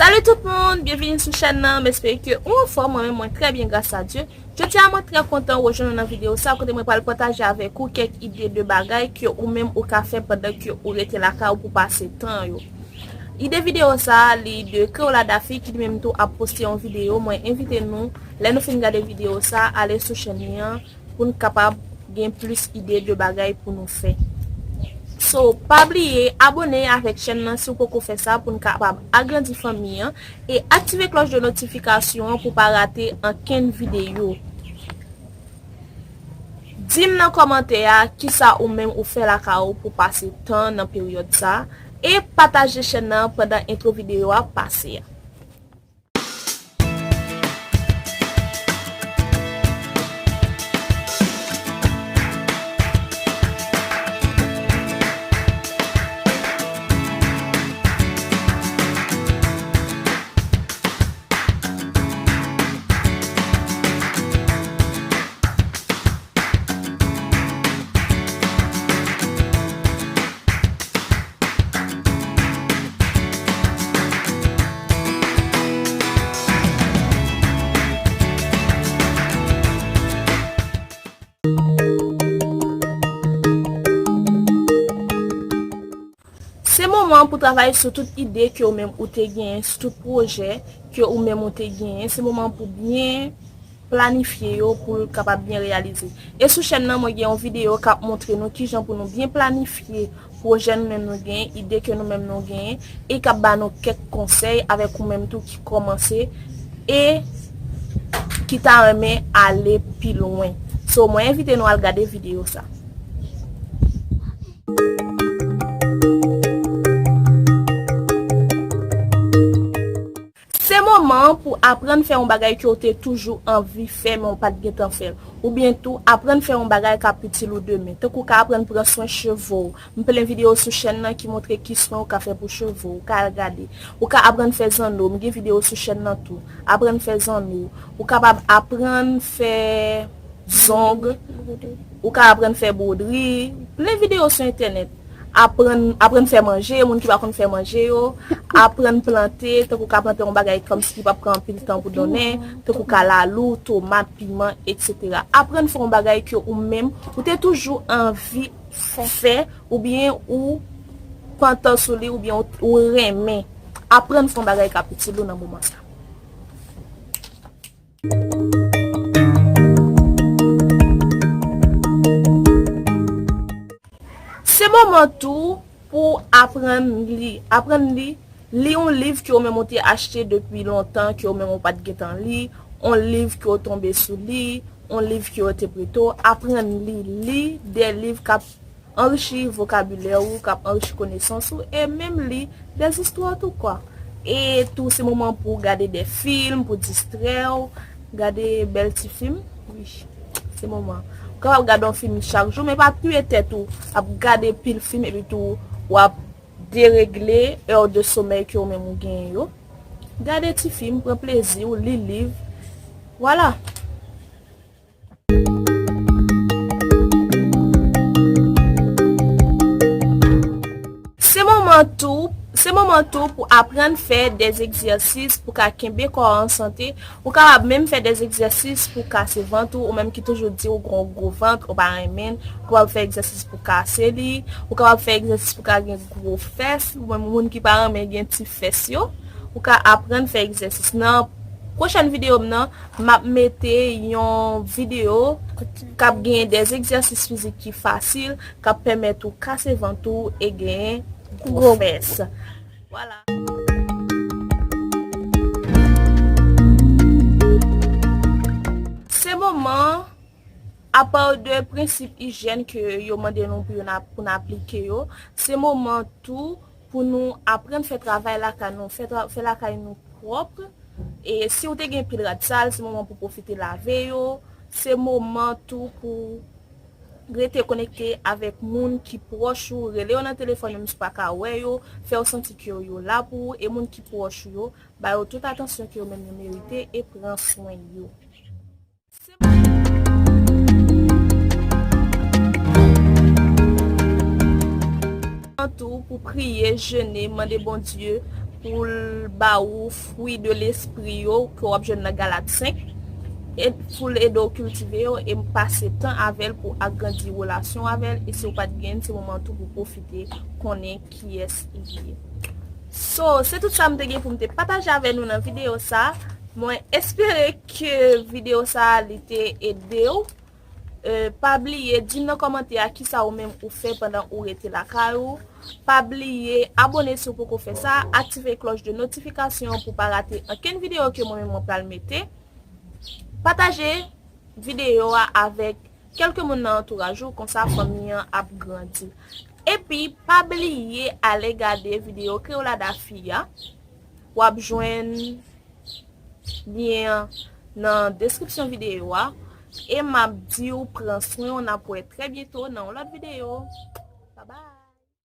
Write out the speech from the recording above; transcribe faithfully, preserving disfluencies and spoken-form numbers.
Salut tout moun, byenvini sou chèn nan, m espere ke ou anfòm, mwen menm mwen trè byen gras a Dye. Jodi a mwen trè kontan rejwenn ou nan videyo sa kote mwen pral pataje avèk ou kèk ide de bagay ke ou menm ou ka fè pandan ke ou rete lakay ou pou pase tan yo. Ide videyo sa li de Creola Daffy ki li menm tou ap poste yon videyo, mwen envite nou lè nou fin gade videyo sa ale sou chèn li an pou n kapab gen plis ide de bagay pou nou fè. So, pa bliye abòne avèk chèn nan si w poko fè sa pou n kapab agrandi fanmi an e aktive klòch de notifikasyon an pou pa rate ankenn videyo. Di m nan kòmantè a kisa ou menm ou fè lakay ou pou pase tan nan peryòd sa e pataje chèn nan pandan entwo videyo a pase a. Se moman pou travay sou tout ide ke ou menm ou te genyen, sou tout pwojè ke ou menm ou te genyen. Se moman pou byen planifye yo pou l kapab byen reyalize. E sou chèn nan, mwen gen yon videyo k ap montre nou kijan pou nou byen planifye pwojè nou menm nou genyen, ide ke nou menm nou genyen, e k ap ba nou kèk konsèy avèk ou menm tou ki kòmanse e ki ta renmen ale pi lwen. So, mwen envite nou al gade videyo sa. Se moman pou aprann fè yon bagay ke w te toujou anvi fè, men w pa t gentan fè l. Oubyen tou, aprann fè yon bagay k ap itil ou demen. Tankou w ka aprann pran swen cheve w. M plen videyo sou chèn nan ki montre ki swen ou ka fè pou cheve w. Ou ka al gade. Ou ka aprann fè zanno. M gen videyo sou chèn nan tou. Aprann fè zanno. Ou kapab aprann fè zong. Ou ka aprann fè bwodri. Plen videyo sou entènèt. Aprann, aprann fè manje, moun ki pa konn fè manje yo, aprann plante, tankou ka plante yon bagay kòmsi ki p ap pran anpil tan pou donnen, tankou kalalou, tomat, piman, etsetera. Aprann fè yon bagay ke ou menm, ou te toujou anvi fè, oubyen ou pantan sou li, oubyen ou, ou renmen. Aprann fè yon bagay k ap itil ou nan moman sa. Se moman tou pou aprann li. Aprann li, li yon liv ke ou menm ou te achte depi lontan, ke ou menm ou pa t gentan li, yon liv ke ou tonbe sou li, yon liv ke yo te prete w. Aprann li, li de liv k ap anrichi vokabilè ou, k ap anrichi konesans ou, e menm li de zistwa tou kwa. E tou se moman pou w gade de fim, pou distrè w, gade bèl ti fim. Wi, se moman. Ou kapab gade yon fim chak jou, men pa touye tèt ou ap gade pil fim epi tou w ap deregle è de somèy ke ou menm ou genyen yo. Gade ti fim, pran plezi w, li liv. Vwala. Se moman tou, se moman tou pou aprann fè de egzèsis pou ka kenbe kò a an sante. Ou kapab menm fè de egzèsis pou kase vant ou, ou menm ki toujou di ou gen yon gwo vant, ou pa renmen l. Ou kapab fè egzèsis pou kase li, ou kapab fè egzèsis pou ka gen gwo fès, ou menm moun ki pa renmen gen ti fès yo. Ou ka aprann fè egzèsis. Nan pwochèn videyo m nan, m ap mete yon videyo k ap gen de egzèsis fizik ki fasil, k ap pèmèt ou kase vant ou e genyen gwo fès. Vwala. Se moman, apa de prensip ijyèn ke yo mande nou pou yo n ap, pou n aplike yo, se moman tou pou nou aprann fè travay lakay nou, fè tra-, fè lakay nou pwòp. E si w te gen pil rad sal, se moman pou pwofite lave yo. Se moman tou pou rete konekte avèk moun ki pwòch ou, rele yo nan telefòn menm si w pa ka wè yo, fè yo santi ke yo la pou ou, e moun ki pwoch ou yo, ba yo tout atansyon ke yo menm yo merite e pran swen yo. Se moman tou pou priye, jene, mande Bondye pou l ba ou fwi de lespri yo ke w ap jwenn nan Galat senk, e pou l ede w kiltive yo e pase tan avè l pou agrandi relasyon avè l, e si w pa t gen, se moman tou pou pwofite konnen kiyès li ye. So, se tout sa m te gen pou m te pataje avè nou nan videyo sa. Mwen espere ke videyo sa li te ede w. Euh, pa bliye di m nan kòmantè a kisa ou menm ou fè pandan ou rete lakay ou. Pa bliye abòne si w poko fè sa, aktive klòch de notifikasyon pou pa rate ankenn videyo ke mwen menm mwen pral mete. Pataje videyo a avèk kèlke moun nan antouraj ou, konsa fanmi an ap grandi. Epi pa bliye ale gade videyo Creola Daffy a. W ap jwenn lyen an nan deskripsyon videyo a. E m ap di w pran swen w, n ap wè trè byento nan yon lòt videyo. Babay!